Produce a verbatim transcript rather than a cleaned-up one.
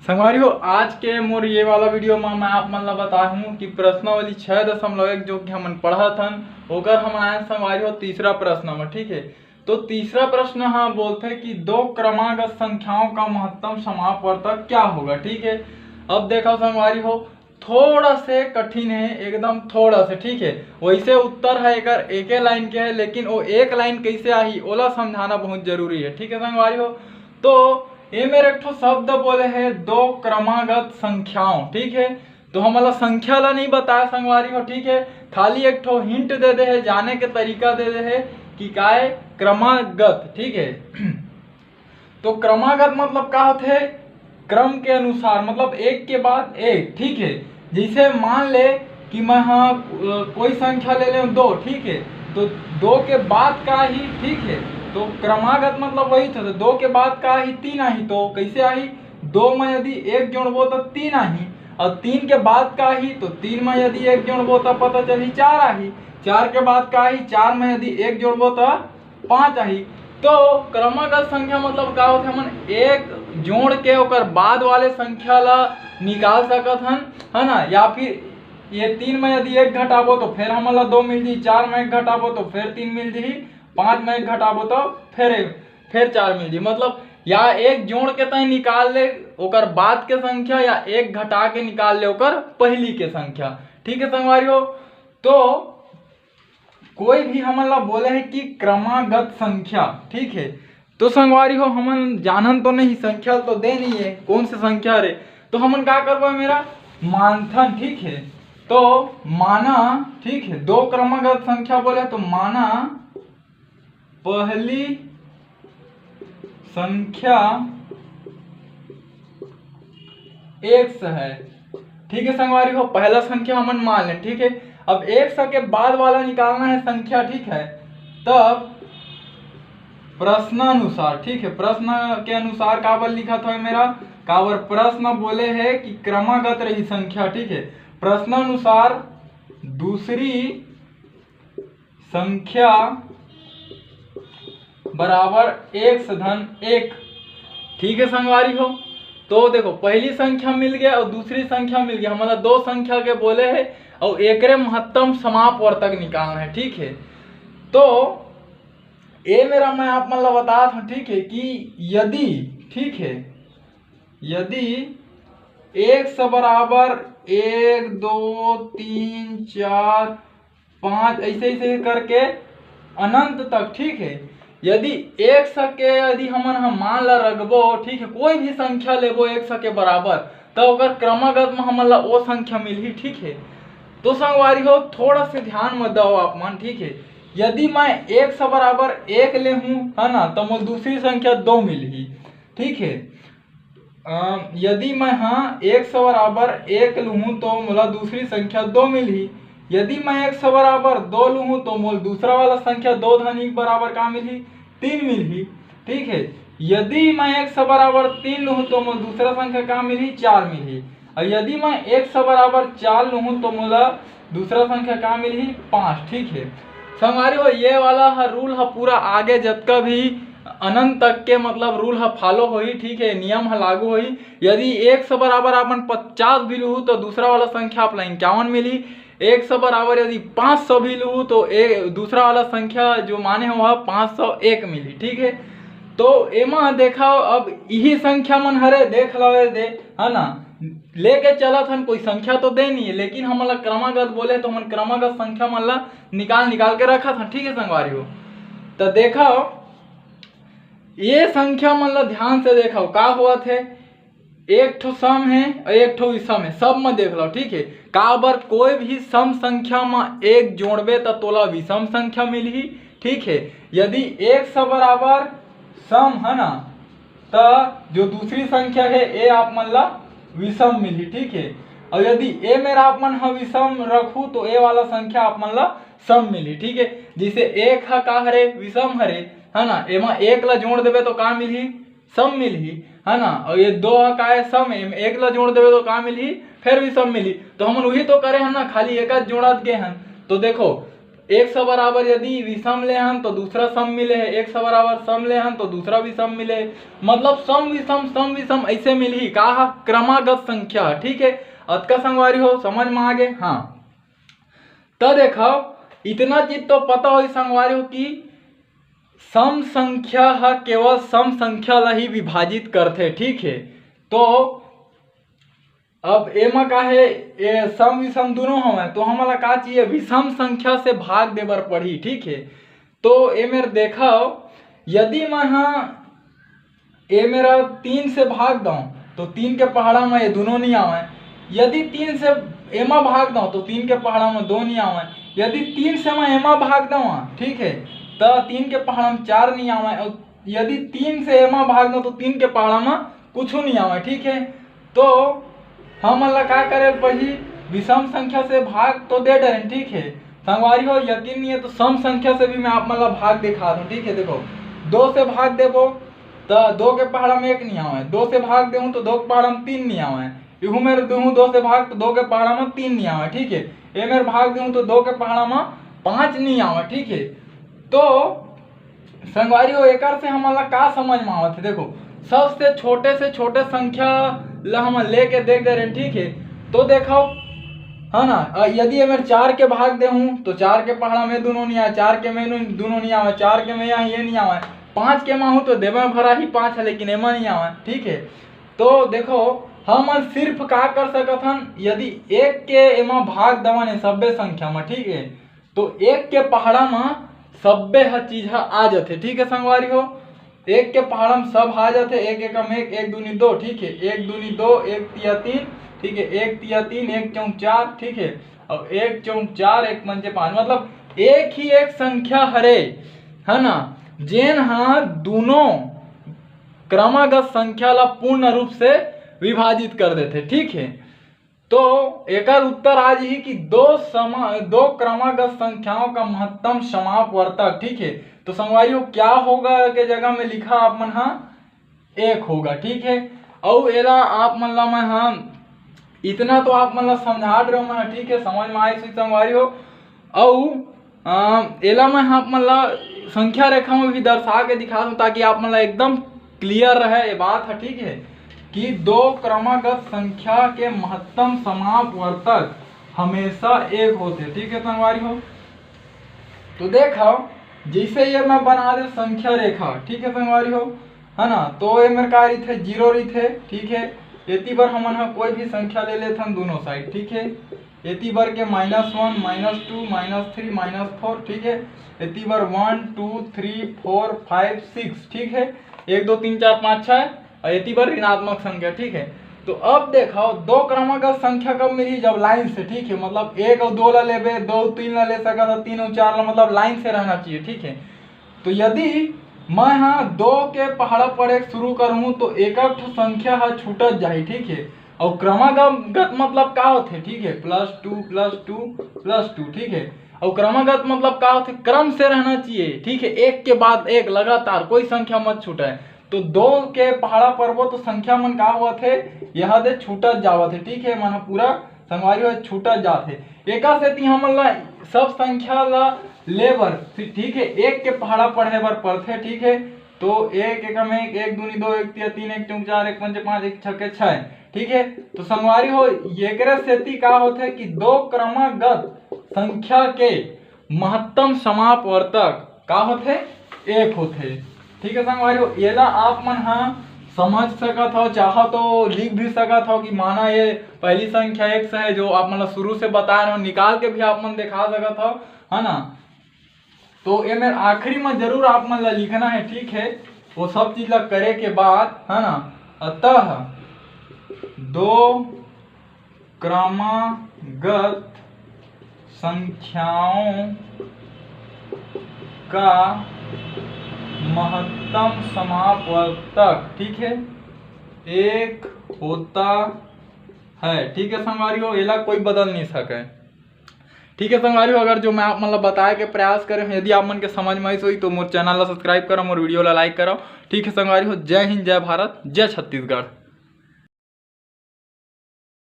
संगवारी हो, आज के मोर ये वाला वीडियो में मैं आप मन ला बताहूँ कि प्रश्नावली छः दशमलव एक जो कि हमन पढ़त हन, ओकर हमन आए संगवारी हो तीसरा प्रश्न में, ठीक है। तो तीसरा प्रश्न हाँ बोलते कि दो क्रमागत संख्याओं का महत्तम समापवर्तक क्या होगा, ठीक है। अब देखो संगवारी हो, थोड़ा से कठिन है, एकदम थोड़ा से, ठीक है। वैसे उत्तर है एकर एके लाइन के है, लेकिन वो एक लाइन कैसे आही ओला समझाना बहुत जरूरी है, ठीक है संगवारी हो। तो ये मेरे एक ठो शब्द बोले है दो क्रमागत संख्याओं, ठीक है। तो हमला संख्या ला नहीं बताया संगवारी हो, ठीक है, खाली एक ठो हिंट दे दे है, जाने के तरीका दे दे है कि काय क्रमागत, ठीक है। तो क्रमागत मतलब का होथे? क्रम के अनुसार, मतलब एक के बाद एक, ठीक है। जैसे मान ले कि मैं हाँ कोई संख्या ले ले दो, ठीक है, तो दो के बाद का ही, ठीक है, तो क्रमागत मतलब वही था। तो दो के बाद का ही तीन आही, तो कैसे आही? दो में यदि एक जोड़बो तो तीन आही, और तीन के बाद का ही, तो तीन में यदि एक जोड़बो तो पता चली चार आही, चार के बाद का ही, चार में यदि एक जोड़बो तो पाँच आही। तो क्रमागत संख्या मतलब का होथे? हमन एक जोड़ के ओकर बाद वाले संख्या ला निकाल सकत हन, है ना। या फिर ये तीन में यदि एक घटाबो तो फिर हमन ला दो मिल जी, चार में एक घटाबो तो फिर तीन मिल जी, पाँच में एक घटाबो तो फिर एक, फिर चार मिल जी। मतलब या एक जोड़ के तय निकाल ले, ओकर बाद के संख्या, या एक घटा के निकाल ले ओकर पहली के संख्या, ठीक है संगवारी हो। तो कोई भी हमन ला बोले है कि क्रमागत संख्या, ठीक है, तो संगवारी हो हमन जानन तो नहीं, संख्या तो दे नहीं है, कौन से संख्या रे, तो हमन का करबो मेरा मानथन, ठीक है। तो माना, ठीक है, दो क्रमागत संख्या बोले तो माना पहली संख्या एक्स है, ठीक है संगवारी हो, पहला संख्या हमन मान लें, ठीक है। अब एक्स के बाद वाला निकालना है संख्या, ठीक है। तब प्रश्नानुसार, ठीक है, प्रश्न के अनुसार काबर लिखत होय मेरा, काबर प्रश्न बोले है कि क्रमागत रही संख्या, ठीक है। प्रश्नानुसार दूसरी संख्या बराबर एक्स धन एक, ठीक है संगवारी हो। तो देखो, पहली संख्या मिल गया और दूसरी संख्या मिल गया, हमन ला दो संख्या के बोले है और एकरे महत्तम समापवर्तक निकालना है, ठीक है। तो ये मेरा मैं आप मन ला बतात हूँ, ठीक है, कि यदि, ठीक है, यदि एक्स बराबर एक, दो, तीन, चार, पाँच, ऐसे ऐसे करके अनंत तक, ठीक है। यदि एक्स के यदि हमन ह मान ला रखबो, ठीक है, कोई भी संख्या लेबो एक्स के बराबर, त ओकर क्रमागत में हमन ला वो संख्या मिलही, ठीक है। तो संगवारी हो, थोड़ा से ध्यान में दो आप मन, ठीक है। यदि मैं एक्स बराबर एक ले हूँ, है ना, तो मोला दूसरी संख्या दो मिलही, ठीक है। अ, यदि मैं हाँ एक्स बराबर एक लूहूँ तो मोला दूसरी संख्या दो मिलही। यदि मैं एक्स बराबर दो लूहूँ तो मोला दूसरा वाला संख्या दो धन एक बराबर का मिलही? तीन मिलही। ठीक है, यदि मैं एक्स बराबर तीन लूहूँ तो मोला दूसरा संख्या का मिलही? चार मिलही। और यदि मैं एक्स बराबर चार लूहूँ तो मोला दूसरा संख्या का मिलही? पाँच। ठीक है संगवारी हो, ये वाला ह रूल ह पूरा आगे जतका भी अनंत तक के मतलब रूल ह फॉलो होही, ठीक है, नियम ह लागू होही। यदि एक्स बराबर अपन पचास भी लूहू तो दूसरा वाला संख्या आप ला इक्यावन मिलही। एक्स बराबर यदि पाँच सौ भी लूहू तो ए, दूसरा वाला संख्या जो माने हो वह पाँच सौ एक मिलही, ठीक है। तो एमा देखा, अब यही संख्या मन हरे, देख लवे दे, है ना, लेके चलत हन, कोई संख्या तो दे नहीं है, लेकिन हमन ला क्रमागत बोले तो हमन क्रमागत संख्या मन ला निकाल निकाल के रखत हन, ठीक है संगवारी हो। तो देखा, ये संख्या मन ला ध्यान से देखो, का होवत हे, एक ठो सम हे और एक ठो विषम हे। सब में देख लो, ठीक है, काबर कोई भी सम संख्या में एक जोड़बे त तोला विषम संख्या मिलही, ठीक है। यदि एक्स बराबर सम है ना, त जो दूसरी संख्या हे, ए आप मन ला विषम मिलही, ठीक है। और यदि ए मेरा आप मन ह विषम रखू तो ए वाला संख्या आप मन ला सम मिलही, ठीक है। जैसे एक ह का हरे, विषम हरे, है ना, एमा एक ला जोड़ देबे तो का मिलही? सम मिलही, है ना। और ये दो ह का है, सम, एम एक ला जोड़ देबे तो का मिलही? फिर भी सम मिलही। तो हमन वही तो करे हन ना, खाली एक जोड़त गए हन। तो देखो, एक सौ बराबर यदि विषम ले हन तो दूसरा सम मिले हे, एक सौ बराबर सम ले हन तो दूसरा विषम मिले हे। मतलब सम विषम सम विषम ऐसे मिलही। का ह? क्रमागत संख्या। ठीक है, अतका संगवारी हो समझ में आगे। हाँ, त देखो, इतना चीज तो पता हो संगवारी हो कि सम संख्या ह केवल सम संख्या ला ही विभाजित करथे। ठीक है, तो अब एमा का हे, ए सम विषम दोनों हवय, तो हमन ला का चाहिए? विषम संख्या से भाग दे बर पड़ही। ठीक है, तो ए मेर देखव, यदि मैं हा ए मेरा तीन से भाग दऊं तो तीन के पहाड़ा में ये दोनों नहीं आवे। यदि तीन से एमा भाग दऊं तो तीन के पहाड़ा में दो नहीं आवे। यदि तीन से मैं एमा भाग दऊं, ठीक है, तो तीन के पहाड़ा में चार नहीं आवे। और यदि तीन से एमा भाग दऊं तो तीन के पहाड़ा में कुछ नहीं आवे। ठीक है, तो हमन ला का करे पड़ही? विषम संख्या से भाग तो दे डरेन, ठीक है संगवारी हो, यकीन नहीं है तो सम संख्या से भी मैं आप मन ला भाग दिखा दूं। ठीक है, देखो, दो से भाग देबो तो दो के पहाड़ा में एक नहीं आवे, दो से भाग देहूं तो दो के पहाड़ा में तीन नहीं आवे, इहू मेर देहूं दो से भाग तो दो के पहाड़ा में तीन नहीं आवे। ठीक है, ए मेर भाग देहूं तो दो के पहाड़ा में पांच नहीं आवे। ठीक है, तो संगवारी हो, एकर से हमन ला का समझ में आवत है? देखो, सबसे छोटे से छोटे संख्या ला हमन लेके देख दे रहे हैं। ठीक है, तो देखो, है ना, अ, यदि ए मेर चार के भाग देहूं तो चार के पहाड़ा में दोनों नहीं आवे, चार के में दोनों नहीं आवे, चार के में यहाँ ये नहीं आवे, पांच के में हूं तो देवे में भरा ही पांच है, लेकिन एमा नहीं आवे। ठीक है, तो देखो, हमन सिर्फ का कर सकत हन, यदि एक के एमा भाग दवन है सब्बे संख्या में, ठीक है, तो एक के पहाड़ा में सब्बे ह चीज ह आ जाथे। ठीक है संगवारी हो, एक के पहाड़ा में सब आ जाथे। एक एकम एक, एक दूनी दो, ठीक है, एक दूनी दो, एक तिया तीन, ठीक है, एक तिया तीन, एक चौक चार, ठीक है, और एक चौक चार, एक पंचे पांच, मतलब एक ही एक संख्या हरे, है ना, जेन हा दोनों क्रमागत संख्या ला पूर्ण रूप से विभाजित कर देथे। ठीक है, तो एकर उत्तर आ जाही कि दो समा-, दो क्रमागत संख्याओं का महत्तम समापवर्तक। ठीक है, तो संगवारी हो, क्या होगा के जगह में लिखा आप मन हा एक होगा। ठीक है, अउ एला आप मन ला मैं हा इतना तो आप मन ला समझा रहे हो मैं, ठीक है, समझ में आइस होही संगवारी हो। अउ अ, एला मैं आप मन ला संख्या रेखा में भी दर्शा के दिखा दूं, ताकि आप मन ला एकदम क्लियर रहे ये बात ह। ठीक है, कि दो क्रमागत संख्या के महत्तम समापवर्तक हमेशा एक होथे। ठीक है संगवारी हो, तो देखो, जैसे ये मैं बना दे संख्या रेखा, ठीक है संगवारी हो, है ना, तो ये मेर का रहिथे, जीरो रहिथे। ठीक है, एती बर हमन ह कोई भी संख्या ले लेथन दोनों साइड। ठीक है, एती बर के minus one, minus two, minus three, minus four. ठीक है, एती बर one, two, three, four, five, six. ठीक है, एक, दो, तीन, चार, पाँच, छः, और एती बर ऋणात्मक संख्या। ठीक है, तो अब देखो, दो क्रमागत संख्या कब मिली? जब लाइन से। ठीक है, मतलब एक और दो ला लेबे, दो तीन ला ले सकत ह, तीन और चार ला, मतलब लाइन से रहना चाहिए। ठीक है, तो यदि मैं हा दो के पहाड़ा पढ़े शुरू करहूं तो एक ठो संख्या ह छूटत जाही। ठीक है, और क्रमागत मतलब का होथे? ठीक है, plus two plus two plus two. ठीक है, और क्रमागत मतलब का होथे? क्रम से रहना चाहिए। ठीक है, एक के बाद एक लगातार कोई संख्या मत छूटे। तो दो के पहाड़ा पढ़बो तो संख्या मन का होथे? यह दे छूटत जावत है। ठीक है, मन पूरा संगवारी हो छूटत जात है। एकर सेती हमन ला सब संख्या ला ले बर, ठीक है, एक के पहाड़ा पढ़े बर पड़थे। ठीक है, तो एक एकम एक, एक दूनी दो, एक तिया तीन, एक चौक चार, एक पंचे पाँच, एक छक्के छः। ठीक है, तो संगवारी हो, एकरे सेती का होथे कि दो क्रमागत संख्या के महत्तम समापवर्तक का होथे? एक होथे। ठीक है संगवारी हो, एला आप मन हा समझ सकत हो, चाहो तो लिख भी सकत हो कि माना ये पहली संख्या एक्स है, जो आप मन ला शुरू से बता रहे हो, निकाल के भी आप मन दिखा सकत हो, है ना। तो ये मेर आखिरी में जरूर आप मन ला लिखना है, ठीक है, वो सब चीज ला करे के बाद, है ना। अतः दो क्रमागत संख्याओं का महत्तम समापवर्तक, ठीक है, एक होता है। ठीक है संगवारी हो, एला कोई बदल नहीं सके। ठीक है संगवारी हो, अगर जो मैं आप मन ला बताए के प्रयास करे हूँ, यदि आप मन के समझ में आइस होही तो मोर चैनल ला सब्सक्राइब करो, मोर वीडियो ला लाइक करो। ठीक है संगवारी हो, जय हिंद, जय भारत, जय छत्तीसगढ़।